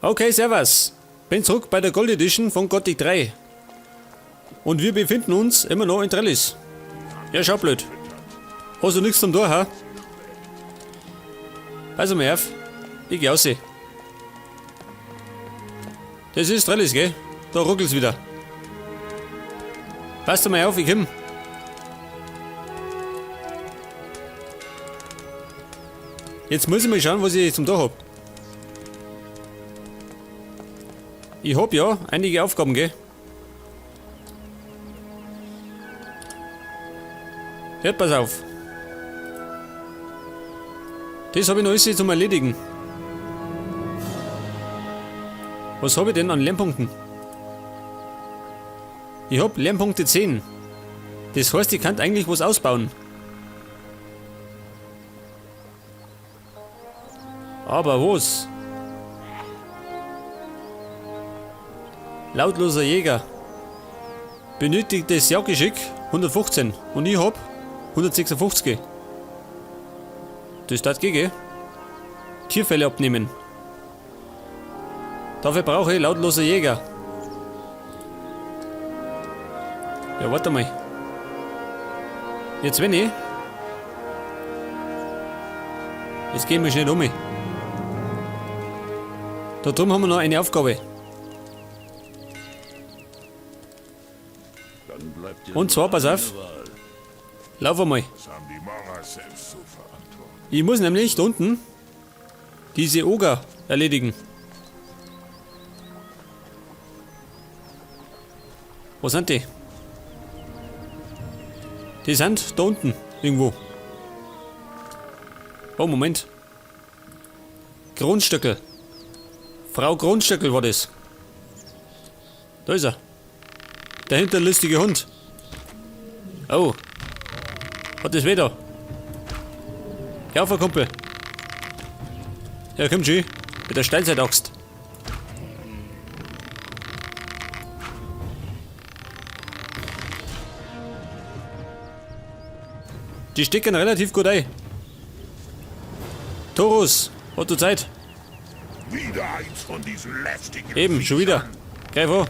Okay, servus. Bin zurück bei der Gold Edition von Gothic 3. Und wir befinden uns immer noch in Trellis. Ja, schau blöd. Hast du nichts zum Tor, ha? Also mal auf. Ich geh raus. Das ist Trellis, gell? Da ruckelt's wieder. Passt mal auf, ich komm. Jetzt muss ich mal schauen, was ich zum Tor hab. Ich hab ja einige Aufgaben, gell? Ja, pass auf. Das hab ich noch alles zum Erledigen. Was hab ich denn an Lernpunkten? Ich hab Lernpunkte 10. Das heißt, ich kann eigentlich was ausbauen. Aber was? Lautloser Jäger. Benötigtes Jagdgeschick 115 und ich hab 156. Das tat gegen. Tierfälle abnehmen. Dafür brauche ich lautloser Jäger. Ja, warte mal. Jetzt wenn ich. Jetzt gehen wir schnell um. Da drüben haben wir noch eine Aufgabe. Und zwar, pass auf. Lauf einmal. Ich muss nämlich da unten diese Oger erledigen. Wo sind die? Die sind da unten irgendwo. Oh, Moment. Grundstöckel. Frau Grundstöckel war das. Da ist er. Der hinterlistige Hund. Oh. Hat das wieder. Ja, Kumpel. Ja, komm schon. Mit der Steinzeitaxt. Die stecken relativ gut ein. Torus, hat du Zeit? Wieder eins von diesen lästigen Eben, schon wieder. Greif an.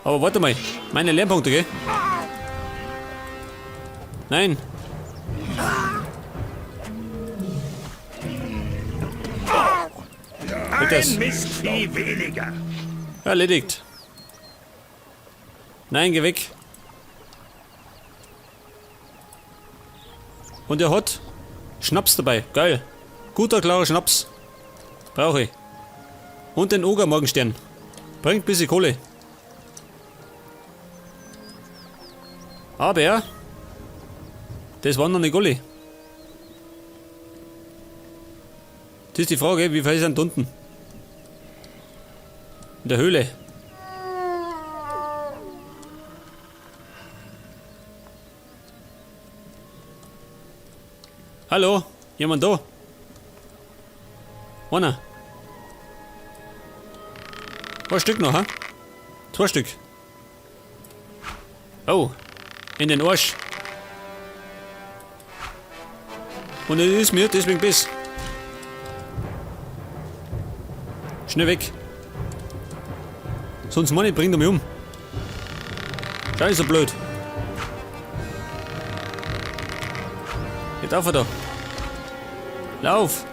Aber warte mal, meine Lernpunkte, gell? Nein. Ein Mistvieh weniger. Erledigt. Nein, geh weg. Und er hat Schnaps dabei. Geil. Guter, klarer Schnaps. Brauche ich. Und den Oger Morgenstern. Bringt ein bisschen Kohle. Aber das waren noch nicht alle. Das ist die Frage, wie viel sind da unten? In der Höhle. Hallo, jemand da? Einer. Ein Stück noch, ha? Zwei Stück. Oh, in den Arsch. Und es ist mir deswegen bis. Schnell weg. Sonst meine ich, bringt er mich um. Schau, ist so blöd. Geht auf da. Lauf!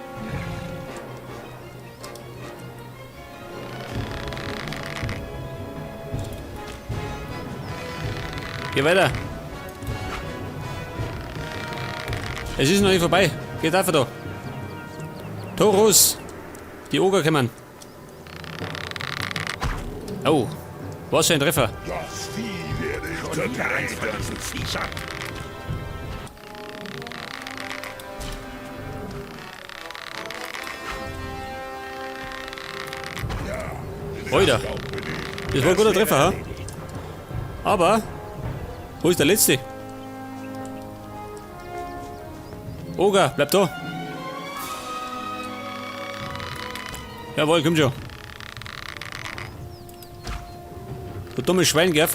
Geh weiter. Es ist noch nicht vorbei. Geht einfach da. Torus! Die Oger kommen. Oh, was für ein Treffer. Das Vieh werde ich Schon wieder eins von diesen Viechern. Alter. Das war ein guter Treffer, ha? Aber, wo ist der letzte? Oger, bleib da. Jawohl, komm schon. Du dummes Schwein, geh auf.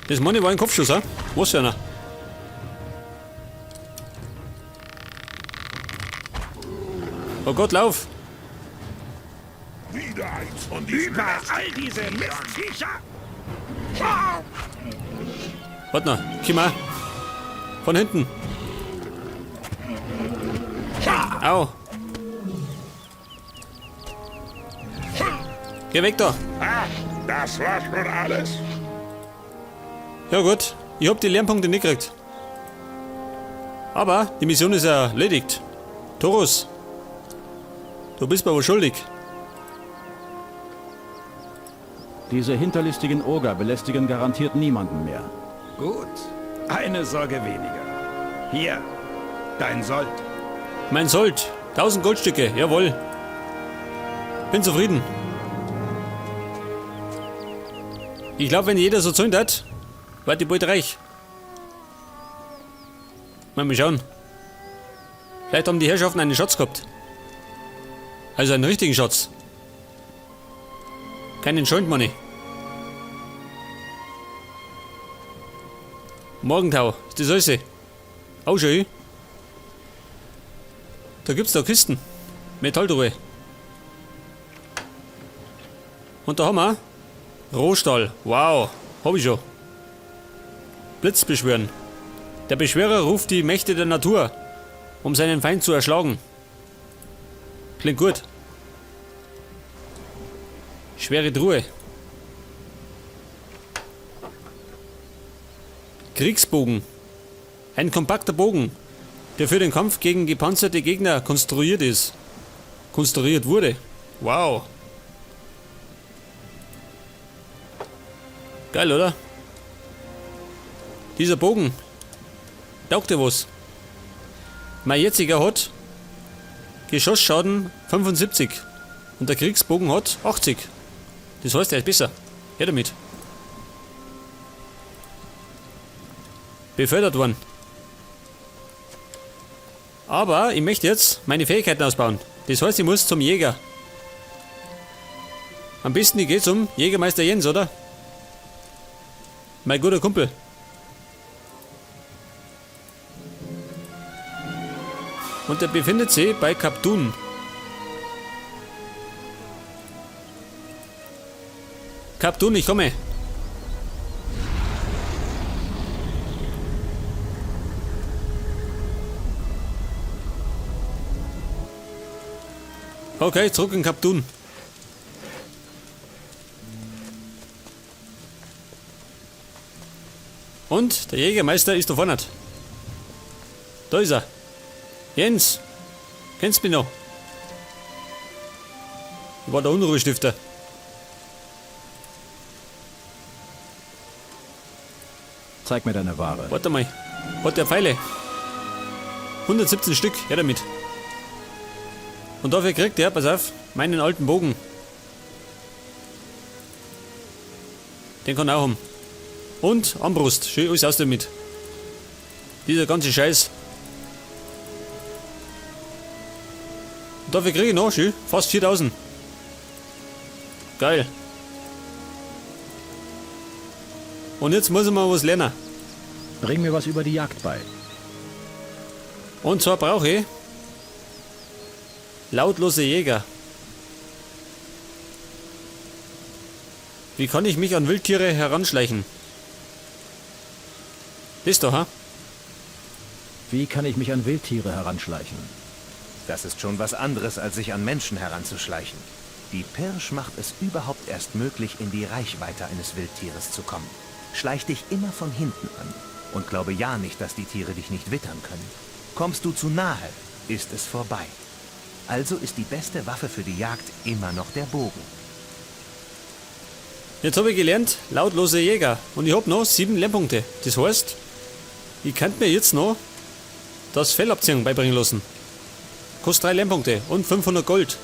Das meine ich war ein Kopfschuss, ha? Was für einer? Oh Gott, lauf! Wieder eins von diesen Über all diese Mistviecher! Warte noch, komm mal. Von hinten. Au. Geh weg da. Ah, das war schon alles? Ja gut, ich hab die Lernpunkte nicht gekriegt. Aber die Mission ist erledigt. Thorus, du bist mir wohl schuldig. Diese hinterlistigen Oger belästigen garantiert niemanden mehr. Gut, eine Sorge weniger. Hier, dein Sold. Mein Sold, 1000 Goldstücke, jawohl. Bin zufrieden. Ich glaube, wenn jeder so zahlt hat, wird die bald reich. Mal schauen. Vielleicht haben die Herrschaften einen Schatz gehabt. Also einen richtigen Schatz. Keinen Joint Money. Morgentau, ist das alles? Auch schön. Da gibt's da Kisten. Metalltruhe. Und da haben wir Rohstahl. Wow, hab ich schon. Blitz beschwören. Der Beschwörer ruft die Mächte der Natur, um seinen Feind zu erschlagen. Klingt gut. Schwere Truhe. Kriegsbogen. Ein kompakter Bogen, der für den Kampf gegen gepanzerte Gegner konstruiert ist. Konstruiert wurde. Wow. Geil, oder? Dieser Bogen. Taugt dir was? Mein jetziger hat Geschossschaden 75 und der Kriegsbogen hat 80. Das heißt, er ist besser. Her damit. Befördert worden. Aber ich möchte jetzt meine Fähigkeiten ausbauen. Das heißt, ich muss zum Jäger. Am besten ich gehe zum Jägermeister Jens, oder? Mein guter Kumpel. Und er befindet sich bei Kaptun. Kaptun, ich komme. Okay, zurück in Kaptun. Und der Jägermeister ist da vorne. Da ist er. Jens, kennst du mich noch? Ich war der Unruhestifter. Zeig mir deine Ware. Warte mal. Hat der Pfeile? 117 Stück, her damit. Und dafür kriegt er, pass auf, meinen alten Bogen. Den kann er auch haben. Und Armbrust, schön alles aus damit. Dieser ganze Scheiß. Und dafür kriege ich noch, schön, fast 4000. Geil. Und jetzt muss ich mal was lernen. Bring mir was über die Jagd bei. Und zwar brauche ich lautlose Jäger. Wie kann ich mich an Wildtiere heranschleichen? Das da, ha? Wie kann ich mich an Wildtiere heranschleichen? Das ist schon was anderes, als sich an Menschen heranzuschleichen. Die Pirsch macht es überhaupt erst möglich, in die Reichweite eines Wildtieres zu kommen. Schleich dich immer von hinten an und glaube ja nicht, dass die Tiere dich nicht wittern können. Kommst du zu nahe, ist es vorbei. Also ist die beste Waffe für die Jagd immer noch der Bogen. Jetzt habe ich gelernt, lautlose Jäger. Und ich habe noch 7 Lernpunkte. Das heißt, ich könnte mir jetzt noch das Fellabziehen beibringen lassen. Kostet 3 Lernpunkte und 500 Gold.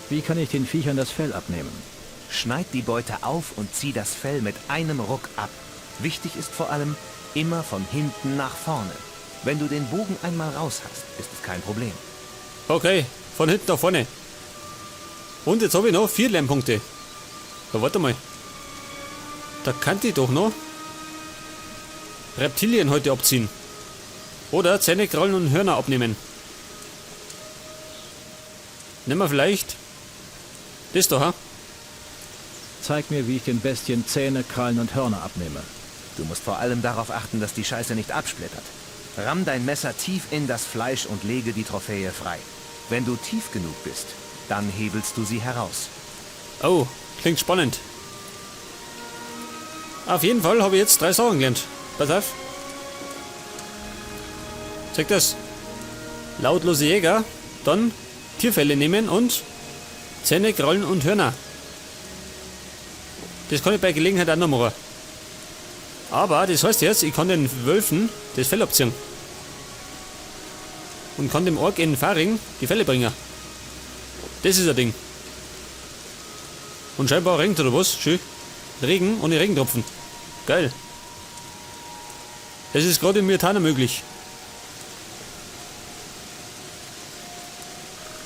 Wie kann ich den Viechern das Fell abnehmen? Schneid die Beute auf und zieh das Fell mit einem Ruck ab. Wichtig ist vor allem, immer von hinten nach vorne. Wenn du den Bogen einmal raus hast, ist es kein Problem. Okay, von hinten nach vorne. Und jetzt habe ich noch 4 Lernpunkte. Ja, warte mal. Da kann ich doch noch Reptilien heute abziehen. Oder Zähne, Krallen und Hörner abnehmen. Nehmen wir vielleicht das da, ha? Zeig mir, wie ich den Bestien Zähne, Krallen und Hörner abnehme. Du musst vor allem darauf achten, dass die Scheiße nicht absplittert. Ramm dein Messer tief in das Fleisch und lege die Trophäe frei. Wenn du tief genug bist, dann hebelst du sie heraus. Oh, klingt spannend. Auf jeden Fall habe ich jetzt 3 Sachen gelernt. Pass auf. Zeig das. Lautlose Jäger, dann Tierfelle nehmen und Zähne, Krallen und Hörner. Das kann ich bei Gelegenheit auch noch machen. Aber das heißt jetzt, ich kann den Wölfen das Fell abziehen. Und kann dem Ork in Faring die Felle bringen. Das ist ein Ding. Und scheinbar regnet oder was? Schön. Regen ohne Regentropfen. Geil. Das ist gerade in Myrtana möglich.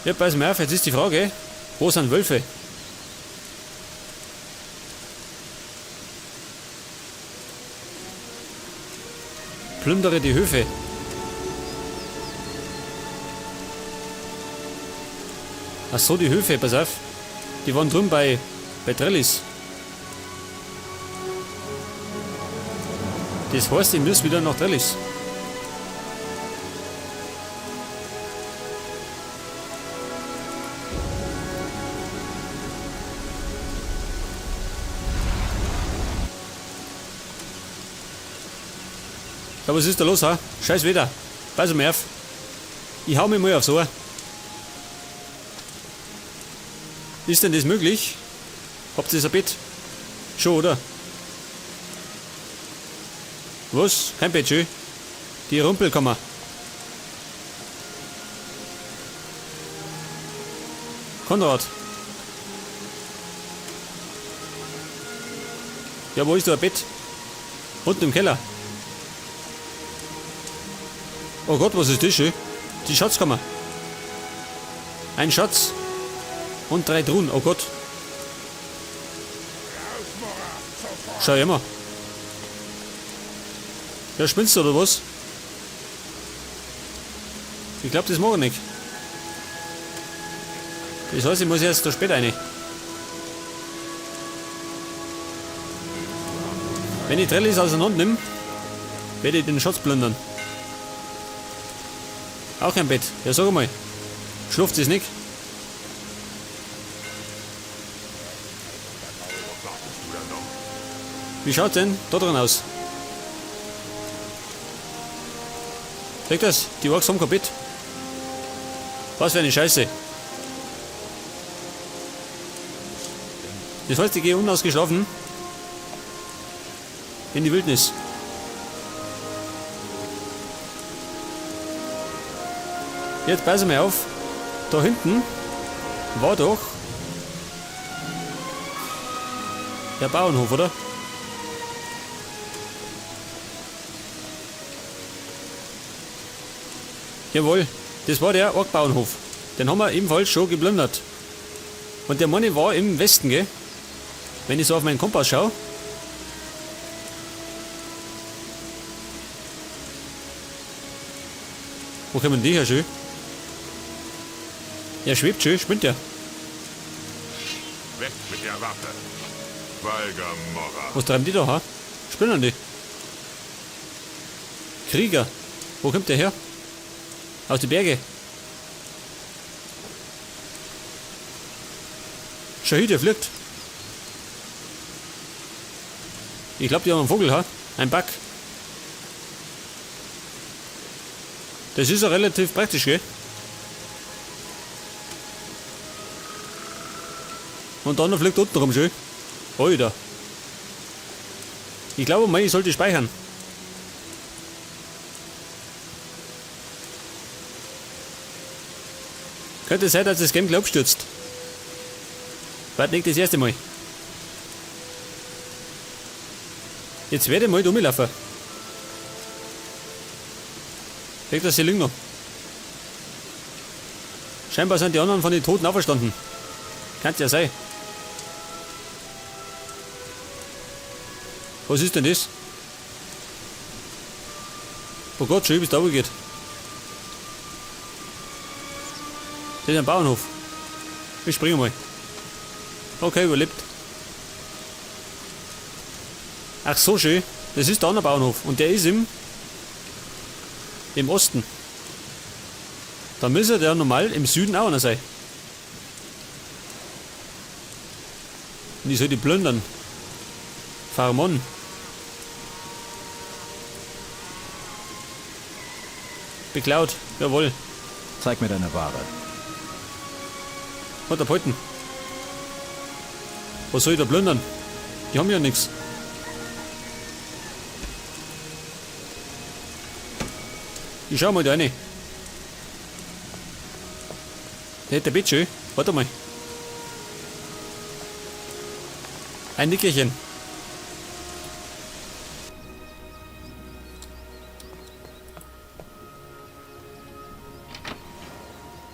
Ja, pass mal auf, jetzt ist die Frage, wo sind Wölfe? Plündere die Höfe. Ach so, die Höfe, pass auf. Die waren drüben bei Trellis. Das heißt, ich muss wieder nach Trellis. Ja, was ist da los, ha? Scheiß Wetter. Pass mal auf. Ich hau mich mal aufs Ohr. Ist denn das möglich? Habt ihr das ein Bett? Schon, oder? Was? Kein Bett, schön. Die Rumpelkammer. Konrad. Ja, wo ist da ein Bett? Unten im Keller. Oh Gott, was ist das schön? Die Schatzkammer. Ein Schatz. Und 3 Truhen. Oh Gott. Schau immer. Ja, spinnst du oder was? Ich glaub, das mag ich nicht. Das heißt, ich muss jetzt da später rein. Wenn ich Trellis auseinander nehme, werde ich den Schatz plündern. Auch kein Bett. Ja, sag mal. Schlaft es nicht? Wie schaut denn da drin aus? Seht das? Die Orks haben kein Bett. Was für eine Scheiße. Das heißt, ich gehe unausgeschlafen in die Wildnis. Jetzt pass mal auf. Da hinten war doch der Bauernhof, oder? Jawohl, das war der Ork-Bauernhof. Den haben wir ebenfalls schon geplündert. Und der Mann war im Westen, gell? Wenn ich so auf meinen Kompass schaue. Wo kommen die her schön? Er schwebt schön, spinnt er. Weg mit der Waffe. Valgamorra. Was treiben die da, ha? Spinnen die? Krieger. Wo kommt der her? Aus den Bergen. Schau hier, der fliegt. Ich glaub, die haben einen Vogel, ha? Ein Bug. Das ist ja relativ praktisch, gell? Und dann fliegt unten rum schön. Alter. Ich glaube mal, ich sollte speichern. Könnte sein, dass das Game gleich abstürzt. War nicht das erste Mal. Jetzt werde ich mal rumlaufen. Kriegt das hier liegen noch. Scheinbar sind die anderen von den Toten auferstanden. Kann's ja sein. Was ist denn das? Oh Gott, schön, wie es da geht. Das ist ein Bauernhof. Ich springe mal. Okay, überlebt. Ach so schön. Das ist der andere Bauernhof. Und der ist im Osten. Da müsste der normal im Süden auch noch sein. Und ich soll die plündern. Farmon. Beklaut. Jawohl. Zeig mir deine Ware. Hat er behalten. Was soll ich da plündern? Die haben ja nichts. Ich schau mal da rein. Der hat der Bett schön. Warte mal. Ein Nickerchen.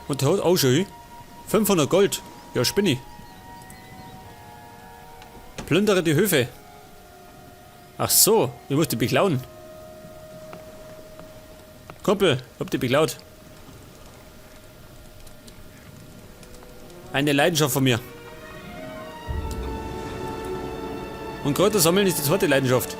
Und der hat auch schon 500 Gold. Ja, spinni. Plündere die Höfe. Ach so, ich muss die beklauen. Kumpel, hab die beklaut. Eine Leidenschaft von mir. Und Kräuter sammeln ist die zweite Leidenschaft.